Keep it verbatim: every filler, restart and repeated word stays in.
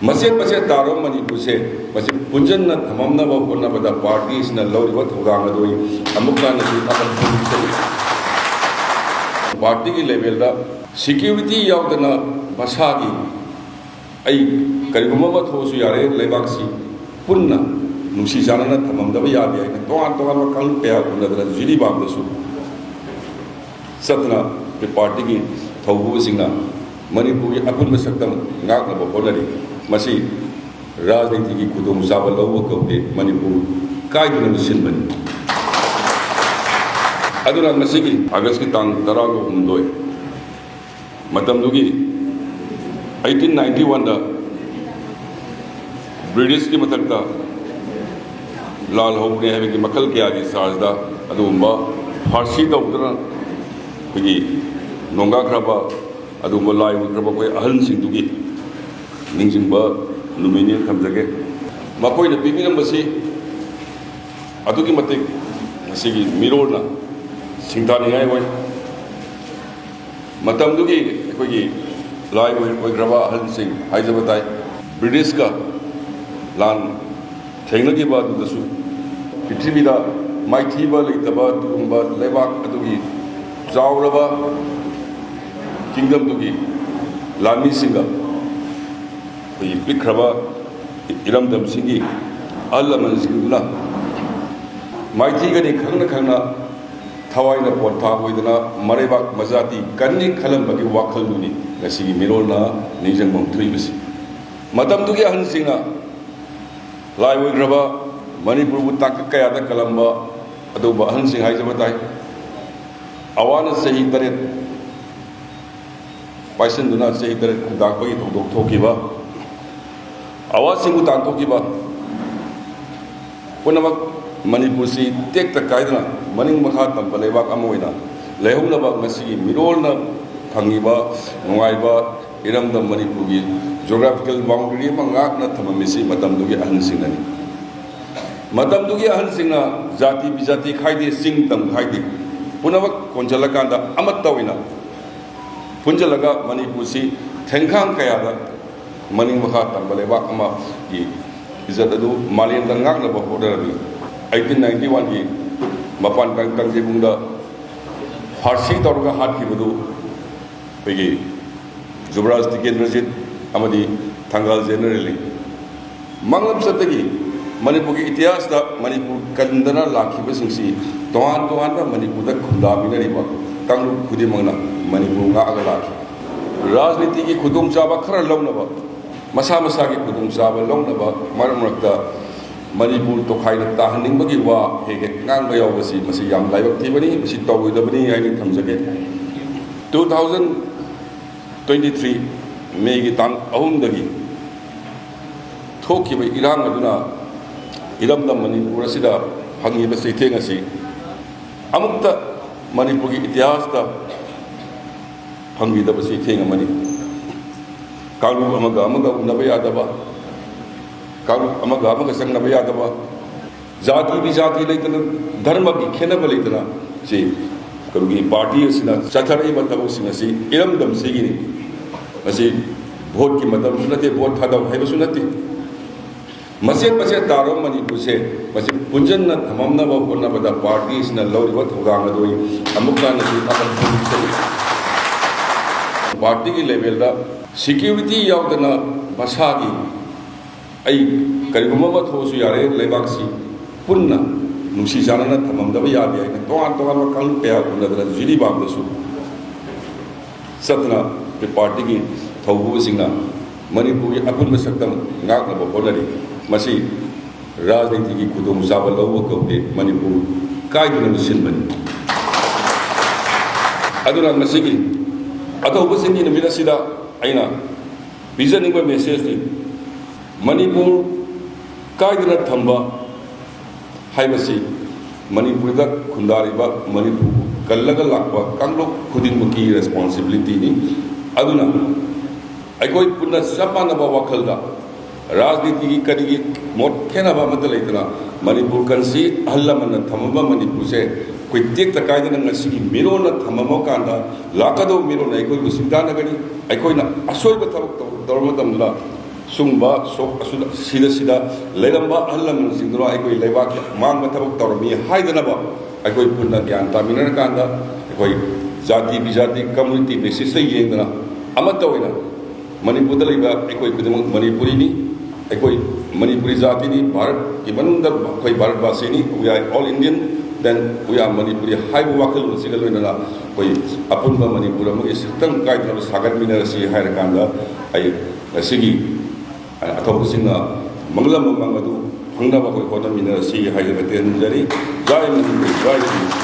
ꯃꯆꯦꯠ ꯃꯆꯦꯠ ꯇꯥꯔꯕ ꯃꯅꯤꯄꯨꯔꯁꯦ ꯃꯁꯤ ꯄꯨꯟꯁꯤꯟꯅ ꯊꯝꯃꯝꯅꯕ ꯍꯣꯠꯅꯕꯗ ꯄꯥꯔꯇꯤꯁꯤꯅ ꯂꯧꯔꯤꯕ ꯊꯧꯗꯥꯡ ꯑꯗꯨ ꯑꯩ ꯑꯃꯨꯛꯀ ꯍꯟꯅꯁꯨ ꯊꯥꯒꯠꯄ ꯐꯣꯡꯗꯣꯛꯆꯔꯤ꯫ ꯄꯥꯔꯇꯤꯒꯤ ꯂꯦꯚꯦꯜꯗ ꯁꯤꯀ꯭ꯌꯨꯔꯤꯇꯤ ꯌꯥꯎꯗꯅ ꯃꯁꯥꯒꯤ ꯑꯩ ꯀꯔꯤꯒꯨꯝꯕ ꯑꯃ ꯊꯣꯛꯑꯁꯨ ꯌꯥꯔꯦ, ꯂꯩꯕꯥꯛꯁꯤ ꯄꯨꯟꯅ ꯅꯨꯡꯁꯤ ꯆꯥꯟꯅꯅ ꯊꯝꯃꯝꯗꯕ ꯌꯥꯗꯦ ꯍꯥꯏꯅ ꯇꯣꯉꯥꯟ ꯇꯣꯉꯥꯟꯕ ꯀꯥꯡꯂꯨꯞ ꯀꯌꯥ ꯍꯧꯅꯗꯅ ꯖꯤꯔꯤꯕꯥꯝꯗꯁꯨ ꯆꯠꯇꯅ ꯑꯩꯈꯣꯏ ꯄꯥꯔꯇꯤꯒꯤ ꯊꯧꯄꯨꯕꯁꯤꯡꯅ ꯃꯅꯤꯄꯨꯔꯒꯤ ꯑꯄꯨꯟꯕ ꯁꯛꯇꯝ ꯉꯥꯛꯅꯕ ꯍꯣꯠꯅꯔꯤ꯫ ꯃꯁꯤ ꯔꯥꯖꯅꯤꯇꯤꯒꯤ ꯈꯨꯗꯣꯡꯆꯥꯕ ꯂꯧꯕ ꯀꯧꯗꯦ, ꯃꯅꯤꯄꯨꯔ ꯀꯥꯏꯗꯅꯕ ꯁꯤꯟꯕꯅꯤ꯫ ꯑꯗꯨꯅ ꯉꯁꯤꯒꯤ ꯑꯥꯒꯁꯀꯤ ꯇꯥꯡ ꯇꯔꯥꯒ ꯍꯨꯝꯗꯣꯏ, ꯃꯇꯝꯗꯨꯒꯤ eighteen ninety oneꯗ ꯕ꯭ꯔꯤꯇꯤꯁꯀꯤ ꯃꯊꯛꯇ ꯂꯥꯜ ꯍꯧꯕꯅꯤ ꯍꯥꯏꯕꯒꯤ ꯃꯈꯜ ꯀꯌꯥꯒꯤ ꯆꯥꯔꯖꯇ ꯑꯗꯨꯒꯨꯝꯕ ꯐꯥꯔꯁꯤ ꯇꯧꯗꯨꯅ ꯑꯩꯈꯣꯏꯒꯤ ꯅꯣꯡꯗꯥꯈ꯭ꯔꯕ, ꯑꯗꯨꯒꯨꯝꯕ ꯂꯥꯏ ꯑꯣꯏꯈ꯭ꯔꯕ ꯑꯩꯈꯣꯏ ꯑꯍꯜꯁꯤꯡꯗꯨꯒꯤ ꯅꯤꯡꯁꯤꯡꯕ ꯅꯨꯃꯤꯠꯅꯤ ꯊꯝꯖꯒꯦ꯫ ꯃꯈꯣꯏꯅ ꯄꯤꯕꯤꯔꯝꯕꯁꯤ ꯑꯗꯨꯛꯀꯤ ꯃꯇꯤꯛ ꯉꯁꯤꯒꯤ ꯃꯤꯔꯣꯜꯅ ꯁꯤꯡꯊꯥꯅꯤꯡꯉꯥꯏ ꯑꯣꯏ꯫ ꯃꯇꯝꯗꯨꯒꯤ ꯑꯩꯈꯣꯏꯒꯤ ꯂꯥꯏ ꯑꯣꯏ-, ꯑꯣꯏꯈ꯭ꯔꯕ ꯑꯍꯜꯁꯤꯡ ꯍꯥꯏꯖꯕ ꯇꯥꯏ꯫ ꯕ꯭ꯔꯤꯇꯤꯁꯀ ꯂꯥꯟ ꯊꯦꯡꯅꯈꯤꯕ ꯑꯗꯨꯗꯁꯨ ꯄ꯭ꯔꯤꯊꯤꯕꯤꯗ ꯃꯥꯏꯊꯤꯕ ꯂꯩꯇꯕ ꯑꯗꯨꯒꯨꯝꯕ ꯂꯩꯕꯥꯛ ꯑꯗꯨꯒꯤ ꯆꯥꯎꯔꯕ ꯀꯤꯡꯗꯝꯗꯨꯒꯤ ꯂꯥꯟꯃꯤꯁꯤꯡꯒ ꯑꯩꯈꯣꯏꯒꯤ ꯄꯤꯛꯈ꯭ꯔꯕ ꯏꯔꯝꯗꯝꯁꯤꯡꯒꯤ ꯑꯍꯜ ꯂꯃꯟꯁꯤꯡꯗꯨꯅ ꯃꯥꯏꯊꯤꯒꯅꯤ ꯈꯪꯅ ꯈꯪꯅ ꯊꯋꯥꯏꯅ ꯄꯣꯟꯊꯥ ꯑꯣꯏꯗꯅ ꯃꯔꯩꯕꯥꯛ ꯃꯖꯥꯇꯤ ꯀꯟꯅꯤ ꯈꯜꯂꯝꯕꯒꯤ ꯋꯥꯈꯜꯗꯨꯅꯤ ꯉꯁꯤꯒꯤ ꯃꯤꯔꯣꯜꯅ ꯅꯤꯡꯁꯤꯡꯐꯝ ꯊꯣꯛꯏꯕꯁꯤ꯫ ꯃꯇꯝꯗꯨꯒꯤ ꯑꯍꯜꯁꯤꯡꯅ ꯂꯥꯏ ꯑꯣꯏꯈ꯭ꯔꯕ ꯃꯅꯤꯄꯨꯔꯕꯨ ꯇꯥꯡꯀꯛ ꯀꯌꯥꯗ ꯀꯜꯂꯝꯕ ꯑꯗꯨꯒꯨꯝꯕ ꯑꯍꯜꯁꯤꯡ ꯍꯥꯏꯖꯕ ꯇꯥꯏ꯫ ꯑꯋꯥꯅ ꯆꯍꯤ ꯇꯔꯦꯠ ꯄꯥꯏꯁꯤꯟꯗꯨꯅ ꯆꯍꯤ ꯇꯔꯦꯠ ꯈꯨꯟꯇꯥꯛꯄꯒꯤ ꯊꯧꯗꯣꯛ ꯊꯣꯛꯈꯤꯕ, ꯑꯋꯥꯁꯤꯡꯕꯨ ꯇꯥꯟꯊꯣꯛꯈꯤꯕ ꯄꯨꯝꯅꯃꯛ ꯃꯅꯤꯄꯨꯔꯁꯤ ꯇꯦꯛꯇ ꯀꯥꯏꯗꯅ ꯃꯅꯤꯡ ꯃꯈꯥ ꯇꯝꯕ ꯂꯩꯕꯥꯛ ꯑꯃ ꯑꯣꯏꯅ ꯂꯩꯍꯧꯅꯕ ꯉꯁꯤꯒꯤ ꯃꯤꯔꯣꯜꯅ ꯐꯪꯉꯤꯕ ꯅꯨꯡꯉꯥꯏꯕ ꯏꯔꯝꯗꯝ ꯃꯅꯤꯄꯨꯔꯒꯤ geographical boundary ꯑꯃ ꯉꯥꯛꯅ ꯊꯝꯃꯝꯃꯤꯁꯤ ꯃꯇꯝꯗꯨꯒꯤ ꯑꯍꯟꯁꯤꯡꯅꯅꯤ꯫ ꯃꯇꯝꯗꯨꯒꯤ ꯑꯍꯟꯁꯤꯡꯅ ꯖꯥꯇꯤ ꯕꯤꯖꯥꯇꯤ ꯈꯥꯏꯗꯦ, ꯆꯤꯡ ꯇꯝ ꯈꯥꯏꯗꯦ, ꯄꯨꯝꯅꯃꯛ ꯀꯣꯟꯁꯤꯜꯂꯀꯥꯟꯗ ꯑꯃꯠꯇ ꯑꯣꯏꯅ ꯄꯨꯟꯁꯤꯜꯂꯒ ꯃꯅꯤꯄꯨꯔꯁꯤ ꯊꯦꯡꯈꯥꯡ ꯀꯌꯥꯗ ꯃꯅꯤꯡ ꯃꯈꯥ ꯇꯝꯕ ꯂꯩꯕꯥꯛ ꯑꯃꯒꯤ ꯏꯖꯠ ꯑꯗꯨ ꯃꯥꯂꯦꯝꯗ ꯉꯥꯛꯅꯕ ꯍꯣꯠꯅꯔꯝꯃꯤ꯫ ꯑꯩꯠꯇꯤꯟ ꯅꯥꯏꯟꯇꯤ ꯋꯥꯟꯒꯤ ꯃꯄꯥꯟ ꯀꯪ-, ꯀꯥꯡꯖꯩꯕꯨꯡꯗ ꯐꯥꯔꯁꯤ ꯇꯧꯔꯒ ꯍꯥꯠꯈꯤꯕꯗꯨ ꯑꯩꯈꯣꯏꯒꯤ ꯖꯨꯕꯔꯥꯖ ꯇꯤꯀꯦꯟꯗ꯭ꯔꯖꯤꯠ ꯑꯃꯗꯤ ꯊꯪꯒꯥꯜ ꯖꯦꯅꯔꯦꯜꯅꯤ꯫ ꯃꯥꯡꯂꯝꯆꯠꯇꯒꯤ ꯃꯅꯤꯄꯨꯔꯒꯤ ꯏꯇꯤꯍꯥꯁꯇ ꯃꯅꯤꯄꯨꯔ ꯀꯟꯗꯅ ꯂꯥꯛꯈꯤꯕꯁꯤꯡꯁꯤ ꯇꯣꯉꯥꯟ ꯇꯣꯉꯥꯟꯕ ꯃꯅꯤꯄꯨꯔꯗ ꯈꯨꯟꯗꯥꯃꯤꯟꯅꯔꯤꯕ ꯀꯥꯡꯂꯨꯞ ꯈꯨꯗꯤꯡꯃꯛꯅ ꯃꯅꯤꯄꯨꯔ ꯉꯥꯛꯑꯒ ꯂꯥꯛꯈꯤ꯫ ꯔꯥꯖꯅꯤꯇꯤꯒꯤ ꯈꯨꯗꯣꯡꯆꯥꯕ ꯈꯔ ꯂꯧꯅꯕ, ꯃꯁꯥ ꯃꯁꯥꯒꯤ ꯈꯨꯗꯣꯡꯆꯥꯕ ꯂꯧꯅꯕ ꯃꯔꯛ ꯃꯔꯛꯇ ꯃꯅꯤꯄꯨꯔ ꯇꯣꯈꯥꯏꯅ ꯇꯥꯍꯟꯅꯤꯡꯕꯒꯤ ꯋꯥ ꯍꯦꯛ ꯍꯦꯛ ꯉꯥꯡꯕ ꯌꯥꯎꯕꯁꯤ ꯃꯁꯤ ꯌꯥꯝ ꯂꯥꯏꯕꯛ ꯊꯤꯕꯅꯤ, ꯃꯁꯤ ꯇꯧꯔꯣꯏꯗꯕꯅꯤ ꯍꯥꯏꯅ ꯊꯝꯖꯒꯦ꯫ ꯇꯨ ꯊꯥꯎꯖꯟ ꯇ꯭ꯋꯦꯟꯇꯤ ꯊ꯭ꯔꯤ ꯃꯦꯒꯤ ꯇꯥꯡ ꯑꯍꯨꯝꯗꯒꯤ ꯊꯣꯛꯈꯤꯕ ꯏꯔꯥꯡ ꯑꯗꯨꯅ ꯏꯔꯝꯗꯝ ꯃꯅꯤꯄꯨꯔ ꯑꯁꯤꯗ ꯐꯪꯉꯤꯕ ꯆꯩꯊꯦꯡ ꯑꯁꯤ ꯑꯃꯨꯛꯇ ꯃꯅꯤꯄꯨꯔꯒꯤ ꯏꯇꯤꯍꯥꯁꯇ ꯐꯪꯈꯤꯗꯕ ꯆꯩꯊꯦꯡ ꯑꯃꯅꯤ꯫ ꯀꯥꯡꯂꯨꯞ ꯑꯃꯒ ꯑꯃꯒ ꯎꯅꯕ ꯌꯥꯗꯕ, ꯀꯥꯡꯂꯨꯞ ꯑꯃꯒ ꯑꯃꯒ ꯆꯪꯅꯕ ꯌꯥꯗꯕ, ꯖꯥꯇꯤ ꯕꯤꯖꯥꯇꯤ ꯂꯩꯇꯅ, ꯙꯔꯃꯒꯤ ꯈꯦꯠꯅꯕ ꯂꯩꯇꯅ ꯁꯤ ꯀꯩꯅꯣꯒꯤ ꯄꯥꯔꯇꯤ ꯑꯁꯤꯅ ꯆꯠꯊꯔꯛꯏꯕ ꯊꯕꯛꯁꯤꯡ ꯑꯁꯤ ꯏꯔꯝꯗꯝꯁꯤꯒꯤꯅꯤ꯫ ꯃꯁꯤ ꯚꯣꯠꯀꯤ ꯃꯇꯝꯁꯨ ꯅꯠꯇꯦ, ꯚꯣꯠ ꯊꯥꯗꯧ ꯍꯥꯏꯕꯁꯨ ꯅꯠꯇꯦ꯫ ꯃꯆꯦꯠ ꯃꯆꯦꯠ ꯇꯥꯔꯕ ꯃꯅꯤꯄꯨꯔꯁꯦ ꯃꯁꯤ ꯄꯨꯟꯁꯤꯟꯅ ꯊꯝꯃꯝꯅꯕ ꯍꯣꯠꯅꯕꯗ ꯄꯥꯔꯇꯤ ꯑꯁꯤꯅ ꯂꯧꯔꯤꯕ ꯊꯧꯗꯥꯡ ꯑꯗꯨ ꯑꯩ ꯑꯃꯨꯛꯀ ꯍꯟꯅꯁꯨ ꯊꯥꯒꯠꯄ ꯐꯣꯡꯗꯣꯛꯆꯔꯤ꯫ ꯄꯥꯔꯇꯤꯒꯤ ꯂꯦꯚꯦꯜꯗ ꯁꯤꯀ꯭ꯌꯨꯔꯤꯇꯤ ꯌꯥꯎꯗꯅ ꯃꯁꯥꯒꯤ ꯑꯩ ꯀꯔꯤꯒꯨꯝꯕ ꯑꯃ ꯊꯣꯛꯑꯁꯨ ꯌꯥꯔꯦ, ꯂꯩꯕꯥꯛꯁꯤ ꯄꯨꯟꯅ ꯅꯨꯡꯁꯤ ꯆꯥꯟꯅꯅ ꯊꯝꯃꯝꯗꯕ ꯌꯥꯗꯦ ꯍꯥꯏꯅ ꯇꯣꯉꯥꯟ ꯇꯣꯉꯥꯟꯕ ꯀꯥꯡꯂꯨꯞ ꯀꯌꯥ ꯎꯅꯗꯅ ꯖꯤꯔꯤꯕꯥꯝꯗꯁꯨ ꯆꯠꯇꯅ ꯄꯥꯔꯇꯤꯒꯤ ꯊꯧꯕꯨꯁꯤꯡꯅ ꯃꯅꯤꯄꯨꯔꯒꯤ ꯑꯄꯨꯟꯕ ꯁꯛꯇꯝ ꯉꯥꯛꯅꯕ ꯍꯣꯠꯅꯔꯤ꯫ ꯃꯁꯤ ꯔꯥꯖꯅꯤꯇꯤꯒꯤ ꯈꯨꯗꯣꯡꯆꯥꯕ ꯂꯧꯕ ꯀꯧꯗꯦ, ꯃꯅꯤꯄꯨꯔ ꯀꯥꯏꯗꯅ ꯂꯨꯞꯁꯤꯟꯕꯅꯤ꯫ ꯑꯗꯨꯅ ꯉꯁꯤꯒꯤ ꯑꯊꯧꯕꯁꯤꯡꯒꯤ ꯅꯨꯃꯤꯠ ꯑꯁꯤꯗ ꯑꯩꯅ ꯄꯤꯖꯅꯤꯡꯕ ꯃꯦꯁꯦꯖꯇꯤ ꯃꯅꯤꯄꯨꯔ ꯀꯥꯏꯗꯅ ꯊꯝꯕ ꯍꯥꯏꯕꯁꯤ ꯃꯅꯤꯄꯨꯔꯗ ꯈꯨꯟꯗꯥꯔꯤꯕ, ꯃꯅꯤꯄꯨꯔ ꯀꯜꯂꯒ ꯂꯥꯛꯄ ꯀꯥꯡꯂꯨꯞ ꯈꯨꯗꯤꯡꯃꯛꯀꯤ ꯔꯦꯁꯄꯣꯟꯁꯤꯕꯤꯂꯤꯇꯤꯅꯤ꯫ ꯑꯗꯨꯅ ꯑꯩꯈꯣꯏ ꯄꯨꯟꯅ ꯆꯞ ꯃꯥꯟꯅꯕ ꯋꯥꯈꯜꯗ ꯔꯥꯖꯅꯤꯇꯤꯒꯤ ꯀꯔꯤꯒꯤ ꯃꯣꯠ ꯈꯦꯠꯅꯕ ꯑꯃꯠꯇ ꯂꯩꯇꯅ ꯃꯅꯤꯄꯨꯔ ꯀꯟꯁꯤ ꯑꯍꯜ ꯂꯃꯟꯅ ꯊꯝꯃꯝꯕ ꯃꯅꯤꯄꯨꯔꯁꯦ ꯑꯩꯈꯣꯏ ꯇꯦꯛꯇ ꯀꯥꯏꯗꯅ ꯉꯁꯤꯒꯤ ꯃꯤꯔꯣꯟꯅ ꯊꯝꯃꯝꯕ ꯀꯥꯟꯗ ꯂꯥꯛꯀꯗꯧꯕ ꯃꯤꯔꯣꯟꯅ ꯑꯩꯈꯣꯏꯕꯨ ꯁꯤꯡꯊꯥꯅꯒꯅꯤ꯫ ꯑꯩꯈꯣꯏꯅ ꯑꯁꯣꯏꯕ ꯊꯕꯛ ꯇꯧ-, ꯇꯧꯔꯕ ꯃꯇꯝꯗ ꯁꯨꯝꯕ ꯁꯣꯛ ꯑꯁꯨꯗ-, ꯁꯤꯗ ꯁꯤꯗ ꯂꯩꯔꯝꯕ ꯑꯍꯜ ꯂꯃꯟꯁꯤꯡꯗꯨꯅ ꯑꯩꯈꯣꯏ ꯂꯩꯕꯥꯛꯀꯤ ꯑꯃꯥꯡꯕ ꯊꯕꯛ ꯇꯧꯔꯝꯃꯤ ꯍꯥꯏꯗꯅꯕ ꯑꯩꯈꯣꯏ ꯄꯨꯟꯅ ꯒ꯭ꯌꯥꯟ ꯇꯥꯃꯤꯟꯅꯔꯀꯥꯟꯗ ꯑꯩꯈꯣꯏ ꯖꯥꯇꯤ ꯕꯤꯖꯥꯇꯤ community basisꯇ ꯌꯦꯡꯗꯅ ꯑꯃꯠꯇ ꯑꯣꯏꯅ ꯃꯅꯤꯄꯨꯔꯗ ꯂꯩꯕ ꯑꯩꯈꯣꯏ ꯈꯨꯗꯤꯡꯃꯛ ꯃꯅꯤꯄꯨꯔꯤꯅꯤ꯫ ꯑꯩꯈꯣꯏ ꯃꯅꯤꯄꯨꯔꯤ ꯖꯥꯇꯤꯅꯤ꯫ ꯚꯥꯔꯠꯀꯤ ꯃꯅꯨꯡꯗ ꯑꯩꯈꯣꯏ Bharat ꯚꯥꯁꯤꯅꯤ꯫ We are all Indian, then we are Manipuri ꯍꯥꯏꯕ ꯋꯥꯈꯜꯂꯣꯟ ꯑꯁꯤꯒ ꯂꯣꯏꯅꯅ ꯑꯩꯈꯣꯏ ꯑꯄꯨꯟꯕ ꯃꯅꯤꯄꯨꯔ ꯑꯃꯒꯤ ꯁꯛꯇꯝ ꯀꯥꯏꯗꯅꯕ ꯁꯥꯒꯠꯃꯤꯟꯅꯔꯁꯤ ꯍꯥꯏꯔꯀꯥꯟꯗ ꯑꯩ ꯉꯁꯤꯒꯤ ꯑꯊꯧꯕꯁꯤꯡꯅ ꯃꯪꯂꯝꯕ ꯃꯪ ꯑꯗꯨ ꯐꯪꯅꯕ ꯑꯩꯈꯣꯏ ꯍꯣꯠꯅꯃꯤꯟꯅꯔꯁꯤ ꯍꯥꯏꯗꯅ ꯇꯦꯟꯖꯔꯤ꯫ ꯖꯥꯏ ꯃꯅꯤꯄꯨꯔ, ꯖꯥꯏ ꯍꯤꯟꯗ꯫